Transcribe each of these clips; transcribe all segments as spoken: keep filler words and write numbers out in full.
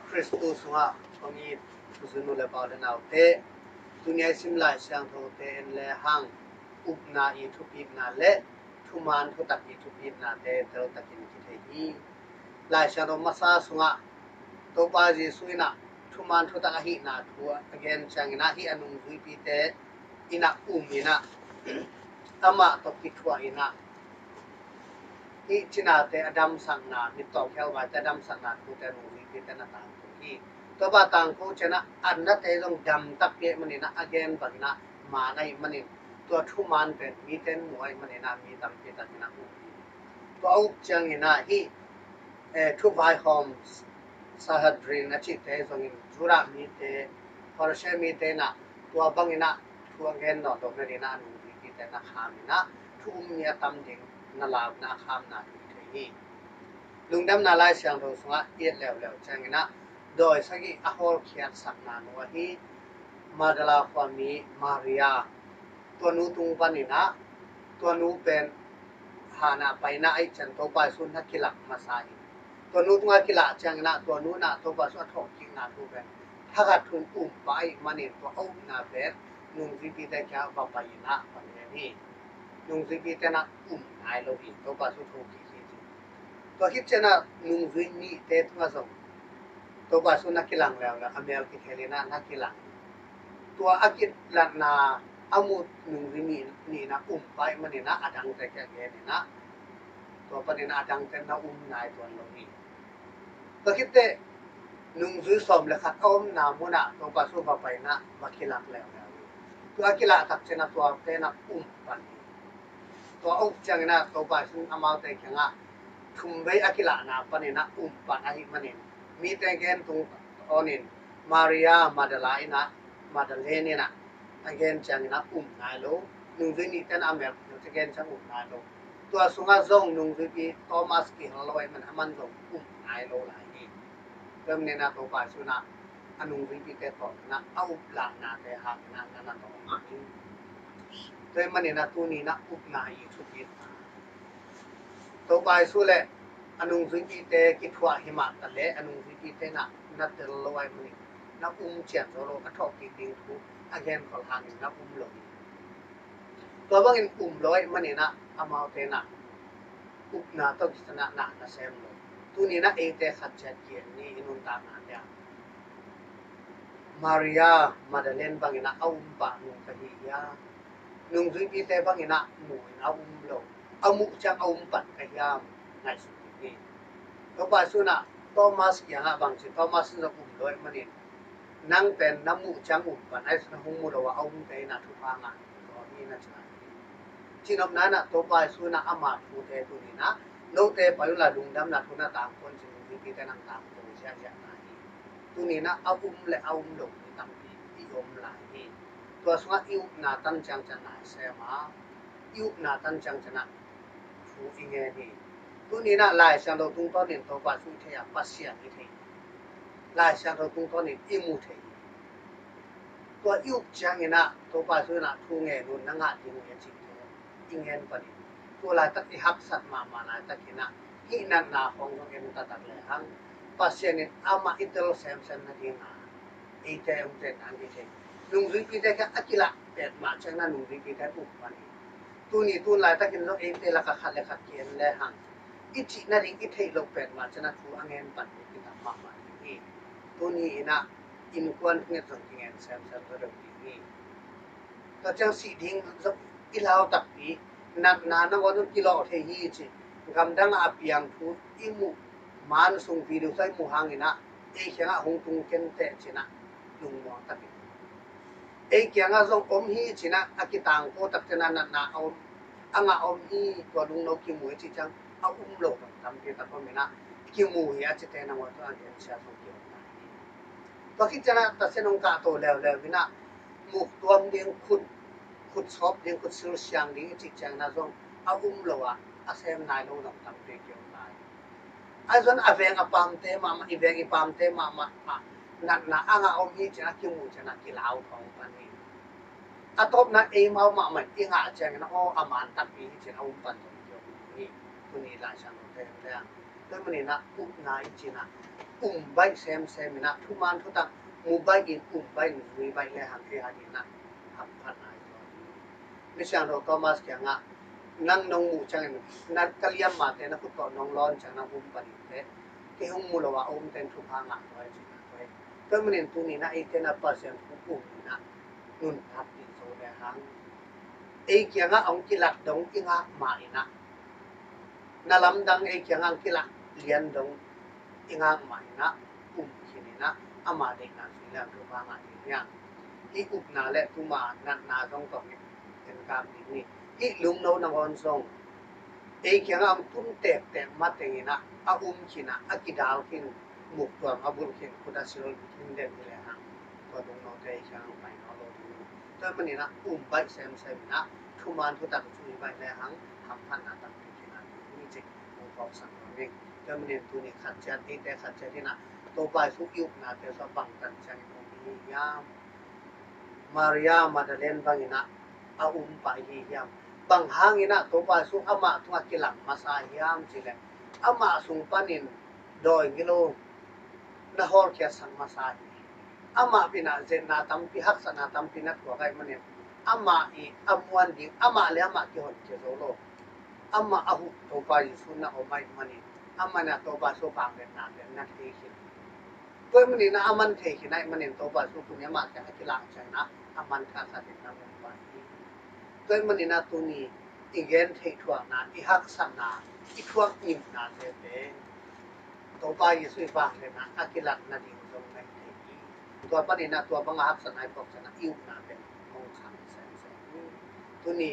Khristu sungah kong it u zi nu le pa u le naute, tuni a i sim Lai Siangthote en le hang, upna i thupitna le thuman thutak i thupitnate teltakin kithei hi. Lai Siangtho masa sungah Topa Jesu in ah thuman thutak ahihna thu a gen ciangin ah, hih a nungzuipite in ah um in ah, amah tawh kithuah in ah, hih cinate a damsakna, mittawkhial vaite a damsakna thute a nungzuipite na tangko hi. Tua bang tangko ciangin ah, a nate zong dam takpi ahih manin ah, a gen bangin ah man ahih manin, tua thuman pen mite in mu ahih manin ah, mi tampi takin ah um hi. Tua a up ciangin ah, hih, eh, thuvaihawm Sanhedrin a cihte zongin, Judah mite, Pharisee mite in ah tua bangin ah thu a gen nawn lo nadingin ah, a nungzuipite na kham in ah, thu um mi a tam ding na lau in ah, a khamna thu i thei hi. Lungdamna Lai Siangtho sungah i et leuleu ciangin ah, dawi sagih a hawlkhiatsakna nu ahi Magdala khuami Maria, tua nu tung panin ah, tua nu pen hana paina ahih ciang Topa Jesu na kilak masa hi. Tua nu tungah kilak ciangin ah, tua nu in ah Topa Jesu a thawhkikna thu pen thakhat hun um pah ahih manin, tua a upna pen nungzuipite kiangah va pai in ah va gen hi. Nungzuipite in ah um nai lo hi, Topa Jesu thokik hi ci. Tua khit ciangin ah nungzui nihte tungah zong Topa Jesu na kilang leuleu, a mel kikhel in ah na kilang. Tua a kilatna a mu nungzui nih, nih in ah um pah ahih manin ah, a dangte kiang gen in ah, tua panin ah a dangte na um nai tuan lo hi. Tua khit teh nungzui sawm le khat a omna munah Topa Jesu va pai in ah va kilak leuleu hi. Tua a kilak tak ciangin ah tuate in ah um pan hi. Tua a up ciangin ah Topa Jesu in amaute kiangah thumvei a kilakna panin ah um pan ahih manin, mite gen tungtawnin Maria Magdala in ah, Magdalene in ah a gen ciangin ah um nai lo. Nungzui nihte in ah a mel kikhel gen ciang um nai lo. Tua sungah zong nungzuipi Thomas kihel lo ahih manin, aman zong um nai lo lai hi. Tua manin ah Topa Jesu in ah a nungzuipite tawh na a uplaknate hangin ah na na tawm hi. Tua ahih manin ah tuni in ah upna i thupitna, Topa Jesu le a nungzuipite kithuah hi mah ta leh, a nungzuipite in ah na tel lo ahih manin na um cian zo lo, a thawhkik ding thu a genkhol hangin na um lo hi. Tua bangin um lo ahih manin ah amaute in ah upna tawh kisai in ah na na sem lo. Tuni in ah eite khat ciat ki-en ni, i nuntaknate ah. Maria Magdalene bangin ah a um pah nu ka hi hiam? Nungzuipite bangin ah mu in a um lo, a muh ciang a um pan ka hiam? Ngaihsun ding hi. Topa Jesu in ah Thomas kiangah bang ci, Thomas in zong um lo ahih manin, nang pen na muh ciang um pan, ahi zongin na hong mu lo a, a umte in ah thupha ngah zaw hi, na ci lai hi. Cihnopna in ah Topa Jesu in ah ama thute tuni in ah, note pai unla, lungdamna thu na tangko un ci, nungzuipite in ah tangko ziahziah lai hi. Tuni in ah a um le a um lo mi tampi i om lai hi. Tua sungah i upna tan ciang ciang na sem a, i upna tan ciang ciang ah thu i ngen hi. Tuni in ah Lai Siangtho tungtawnin Topa Jesu i thei a, Pasian i thei. Lai Siangtho tungtawnin i mu thei. Tua i up ciangin ah Topa Jesu in ah thu ngen un, na ngah ding uh hi a cih thu i ngen panin, tua laitak i haksat mahmah laitakin ah, hih natna khawng zong en taktak le hang, Pasian in amah i tel semsem nading a eite hong tenna i thei. Nungzuipite kiang a kilah petmah ciangin ah nungzuipite um pan hi. Tuni tun laitakin zong eite lakah khat le khat ki-en le hang, i cih nading i theih loh petmah ciangin ah thu a ngen pan hi, kitam mahmah ding hi. Tuni in ah innkuan thunget zong kingen semsem zaw deuh ding hi. Tua ciang sih ding zong i lau takpi, natna nangawn zong kilawh thei hi ci, gamdang ah a piang thu i muh, man sung video sa i muh hangin ah, ei kiangah hong tung kei teh ci-in ah lungmuang takin, ei kiangah zong om hi ci-in ah a kitangko tak ciangin ah natna a om, a ngah om hi, tua lungno kimu hi cih ciang a um lo tampi tak om in ah, kimu hi a cite nangawn zong a gensia zong kiom lai hi. Tua khit ciangin ah Pasian hong kahto leuleu in ah, muk tuam ding, khut, khut sawp ding, khut sil siang ding i cih ciangin ah zong a um lo a, a sem nai lo zong tampi kiom lai. Ahi zongin a veng a pamte mahmah, i veng i pamte mahmah ah natna a ngah om hi ci-in a kimu ciangin a kilau thawng pan hi. A tawpna eimau mahmah in i ngah ciangin ah, aw, a man takpi hi ci-in a um pan zong kiom hi. Tuni Lai Siangthote en leng, tua manin ah upna i cih ah, um baih semsem in ah, thuman thutak mu baih in, um baih in, zui baih le hang ei a ding in ah hamphatna i zawn hi. Misiangtho Thomas kiangah, nang nong muh ciangin, na ka liammate na khut tawh nong lawn ciang nang um panin teh, kei hong mu lo a a umte in thupha ngah tuai, ci-in ah tuai. Tua ahih manin tuni in ah eite in ah Pasian thu um in ah nuntak dih zo le hang, ei kiangah hong kilat dong i ngak mah in ah, na lamdang ei kiangah hong kilat lian dong i ngak mah in ah, um khin in ah, ama deihna zui le hang thupha ngah ding hi hang. Hih upna le tuma natna zong tawh enkak ding hi. Hih lungno nangawn zong ei kiangah hong tun tektek mateng in ah, a um khin ah, a kidal khin, muktuam a bulh khin, khut a sil khin den hi le hang, tua lungnote ei kiangah hong pai nawn lo ding hi. Tua ahih manin ah um baih semsem in ah, thuman thutak zui baih le hang hamphatna tampi khin a ding hi, cih hong phawksak nuam ing. Tua ahih manin tuni khat ciat, eite khat ciat in ah Topa Jesu i upnate sungah bangtan ciangin um i hi hiam? Maria Magdalene bangin ah a um pah i hi hiam? Bang hangin ah Topa Jesu amah tungah kilang masa hiam cih leh, amah sung panin dawi gilo na hawlkhiatsak masa hi. Amah in ah zetna tampi, haksatna tampi na thuak ahih manin, amah i a muan ding, amah le amah kihonkhia zo lo. Amah a huh Topa Jesu na om ahih manin, amah in ah Topa Jesu vangliatna pen na thei khin. Tua ahih manin ah a man thei khin ahih manin Topa Jesu tuni amah kiang a kilang ciangin ah a man khat khat in na mu pah hi. Tua ahih manin ah tuni i gen theih thuakna, i haksatna, i thuak ngimnate pen Topa Jesu i vangliatna a kilat nading zong na hi thei hi. Tua panin ah tua banga haksatna i thuak ciangin ah i upna pen hong khang semsem hi. Tuni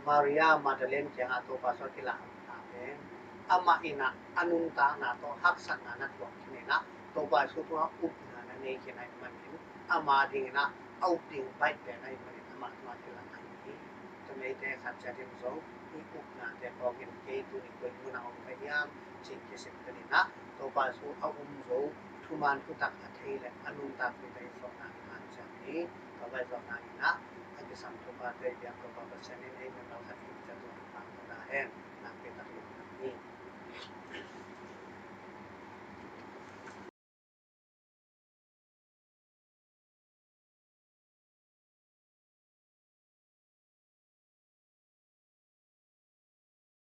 Maria Magdalene kiangah Topa Jesu a kilatna pen, amah in ah a nuntakna tawh haksatna na thuak khin in ah, Topa Jesu tungah upna na nei khin ahih manin, ama dingin ah a up ding baih pen ahih manin amah tungah kilang ahi hi. Tua ahih manin eite khat ciat in zong i upnate phawkin, kei tuni koi mun ah om ka hiam, ci-in kisim khin in ah, Topa Jesu a um zo, thuman thutak a thei le a nuntak mite i zawhna ding hanciam ni. Tua bang i zawhna ding in ah, a kisam thupha tawh i biak Topa Pasian in ei mimal khat kim ciat zong pang ta hen. Nakpi tak lungdam hi.